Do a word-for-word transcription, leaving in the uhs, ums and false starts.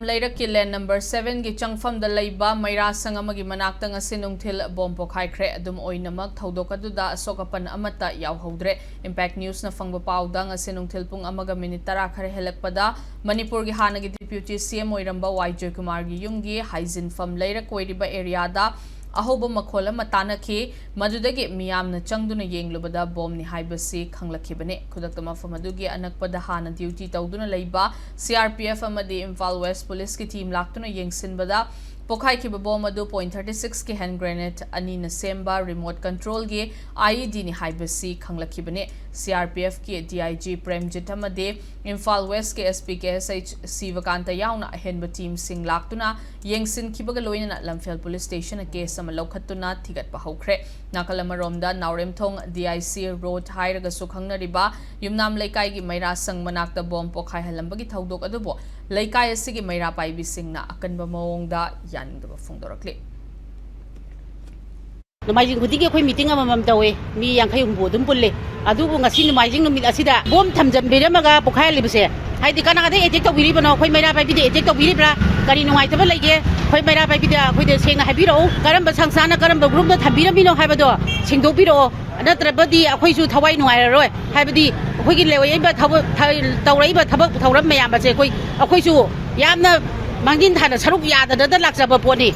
ꯂꯩꯔꯛꯀꯤ ꯂꯦꯟ ꯅꯝꯕꯔ ꯁꯚꯦꯟꯒꯤ ꯆꯪꯐꯝꯗ ꯂꯩꯕ ꯃꯩꯔꯥ ꯁꯪ ꯑꯃꯒꯤ ꯃꯅꯥꯛꯇ ꯉꯁꯤ ꯅꯨꯡꯊꯤꯜ ꯕꯣꯝ ꯄꯣꯈꯥꯏꯈ꯭ꯔꯦ꯫ ꯑꯗꯨꯝ ꯑꯣꯏꯅꯃꯛ, ꯊꯧꯗꯣꯛ ꯑꯗꯨꯗ ꯑꯁꯣꯛ ꯑꯄꯟ ꯑꯃꯠꯇ ꯌꯥꯎꯍꯧꯗ꯭ꯔꯦ꯫ ꯏꯝꯄꯦꯛ ꯅ꯭ꯌꯨꯁꯅ ꯐꯪꯕ ꯄꯥꯎꯗ, ꯉꯁꯤ ꯅꯨꯡꯊꯤꯜ ꯄꯨꯡ ꯑꯃꯒ ꯃꯤꯅꯤꯠ ꯇꯔꯥ ꯈꯔ ꯍꯦꯜꯂꯛꯄꯗ ꯃꯅꯤꯄꯨꯔꯒꯤ ꯍꯥꯟꯅꯒꯤ ꯗꯤꯄ꯭ꯌꯨꯇꯤ ꯁꯤ ꯑꯦꯝ ꯑꯣꯏꯔꯝꯕ ꯋꯥꯏ ꯖꯣꯏꯀꯨꯃꯥꯔꯒꯤ ꯌꯨꯝꯒꯤ ꯍꯥꯏꯖꯤꯟꯐꯝ ꯂꯩꯔꯛ ꯑꯣꯏꯔꯤꯕ ꯑꯦꯔꯤꯌꯥꯗ ꯑꯍꯧꯕ ꯃꯈꯣꯜ ꯑꯃ ꯇꯥꯅꯈꯤ꯫ ꯃꯗꯨꯗꯒꯤ ꯃꯤꯌꯥꯝꯅ ꯆꯪꯗꯨꯅ ꯌꯦꯡꯂꯨꯕꯗ ꯕꯣꯝꯅꯤ ꯍꯥꯏꯕꯁꯤ ꯈꯪꯂꯛꯈꯤꯕꯅꯤ꯫ ꯈꯨꯗꯛꯇ ꯃꯐꯝ ꯑꯗꯨꯒꯤ ꯑꯅꯛꯄꯗ ꯍꯥꯟꯅ ꯗ꯭ꯌꯨꯇꯤ ꯇꯧꯗꯨꯅ ꯂꯩꯕ ꯁꯤ ꯑꯥꯔ ꯄꯤ ꯑꯦꯐ ꯑꯃꯗꯤ ꯏꯝꯐꯥꯜ ꯋꯦꯁ ꯄꯨꯂꯤꯁꯀꯤ ꯇꯤꯝ ꯂꯥꯛꯇꯨꯅ ꯌꯦꯡꯁꯤꯟꯕꯗ, ꯄꯣꯈꯥꯏꯈꯤꯕ ꯕꯣꯝ ꯑꯗꯨ ꯄꯣꯏꯟ ꯊꯥꯔꯇꯤ ꯁꯤꯛꯁꯀꯤ ꯍꯦꯟ ꯒ꯭ꯔꯦꯅꯦꯗ ꯑꯅꯤꯅ ꯁꯦꯝꯕ ꯔꯤꯃꯣꯠ ꯀꯟꯇ꯭ꯔꯣꯜꯒꯤ ꯑꯥꯏ ꯏ ꯗꯤꯅꯤ ꯍꯥꯏꯕꯁꯤ ꯈꯪꯂꯛꯈꯤꯕꯅꯤ꯫ C R P ꯑꯦꯐꯀꯤ D I G Premjit ꯑꯃꯗꯤ ꯏꯝꯐꯥꯜ ꯋꯦꯁꯀꯤ ꯑꯦꯁ ꯄꯤ ꯀꯦ ꯑꯦꯁ ꯑꯩꯆ ꯁꯤꯕꯀꯥꯟꯇ ꯌꯥꯎꯅ ꯑꯍꯦꯟꯕ ꯇꯤꯝꯁꯤꯡ ꯂꯥꯛꯇꯨꯅ ꯌꯦꯡꯁꯤꯟꯈꯤꯕꯒ ꯂꯣꯏꯅꯅ ꯂꯝꯐꯦꯜ ꯄꯨꯂꯤꯁ ꯁ꯭ꯇꯦꯁꯟꯅ ꯀꯦꯁ ꯑꯃ ꯂꯧꯈꯠꯇꯨꯅ ꯊꯤꯒꯠꯄ ꯍꯧꯈ꯭ꯔꯦ꯫ ꯅꯥꯀꯜ ꯑꯃꯔꯣꯝꯗ, ꯅꯥꯎꯔꯦꯝꯊꯣꯡ ꯗꯤ ꯑꯥꯏ ꯁꯤ ꯔꯣꯗ ꯍꯥꯏꯔꯒꯁꯨ ꯈꯪꯅꯔꯤꯕ ꯌꯨꯝꯅꯥꯝ ꯂꯩꯀꯥꯏꯒꯤ ꯃꯩꯔꯥ ꯁꯪ ꯃꯅꯥꯛꯇ ꯕꯣꯝ ꯄꯣꯈꯥꯏꯍꯜꯂꯝꯕꯒꯤ ꯊꯧꯗꯣꯛ ꯑꯗꯨꯕꯨ ꯂꯩꯀꯥꯏ ꯑꯁꯤꯒꯤ ꯃꯩꯔꯥ ꯄꯥꯏꯕꯤꯁꯤꯡꯅ ꯑꯀꯟꯕ ꯃꯑꯣꯡꯗ ꯌꯥꯅꯤꯡꯗꯕ ꯐꯣꯡꯗꯣꯔꯛꯂꯤ꯫ ꯅꯣꯡꯃꯥꯏꯖꯤꯡ ꯈꯨꯗꯤꯡꯒꯤ ꯑꯩꯈꯣꯏ ꯃꯤꯇꯤꯡ ꯑꯃꯃꯝ ꯇꯧꯋꯦ꯫ ꯃꯤ ꯌꯥꯡꯈꯩ ꯍꯨꯝꯐꯨ ꯑꯗꯨꯝ ꯄꯨꯜꯂꯦ꯫ ꯑꯗꯨꯕꯨ ꯉꯁꯤ ꯅꯣꯡꯃꯥꯏꯖꯤꯡ ꯅꯨꯃꯤꯠ ꯑꯁꯤꯗ ꯕꯣꯝ ꯊꯝꯖꯟꯕꯤꯔꯝꯃꯒ ꯄꯣꯈꯥꯏꯍꯜꯂꯤꯕꯁꯦ, ꯍꯥꯏꯗꯤ ꯀꯅꯥꯗ ꯑꯦꯇꯦꯛ ꯇꯧꯕꯤꯔꯤꯕꯅꯣ? ꯑꯩꯈꯣꯏ ꯃꯩꯔꯥ ꯄꯥꯏꯕꯤꯗ ꯑꯦꯇꯦꯛ ꯇꯧꯕꯤꯔꯤꯕ꯭ꯔꯥ? ꯀꯔꯤ ꯅꯨꯡꯉꯥꯏꯇꯕ ꯂꯩꯒꯦ? ꯑꯩꯈꯣꯏ ꯃꯩꯔꯥ ꯄꯥꯏꯕꯤꯗ ꯑꯩꯈꯣꯏꯗ ꯁꯦꯡꯅ ꯍꯥꯏꯕꯤꯔꯛꯎ꯫ ꯀꯔꯝꯕ ꯁꯪꯁꯊꯥꯟꯅ, ꯀꯔꯝꯕ ꯒ꯭ꯔꯨꯞꯅ ꯊꯝꯕꯤꯔꯝꯃꯤꯅꯣ ꯍꯥꯏꯕꯗꯣ ꯁꯦꯡꯗꯣꯛꯄꯤꯔꯛꯑꯣ꯫ ꯅꯠꯇ꯭ꯔꯕꯗꯤ ꯑꯩꯈꯣꯏꯁꯨ ꯊꯋꯥꯏ ꯅꯨꯡꯉꯥꯏꯔꯔꯣꯏ꯫ ꯍꯥꯏꯕꯗꯤ ꯑꯩꯈꯣꯏꯒꯤ ꯂꯩꯔꯛꯏꯕ ꯊꯕꯛ, ꯊ-, ꯇꯧꯔꯛꯏꯕ ꯊꯕꯛ ꯊꯧꯔꯝ ꯃꯌꯥꯝ ꯑꯁꯦ ꯑꯩꯈꯣꯏ, ꯑꯩꯈꯣꯏꯁꯨ ꯌꯥꯝꯅ ꯃꯥꯡꯖꯤꯟ ꯊꯥꯅ ꯁꯔꯨꯛ ꯌꯥꯗꯗꯅ ꯂꯥꯛꯆꯕ ꯄꯣꯠꯅꯤ꯫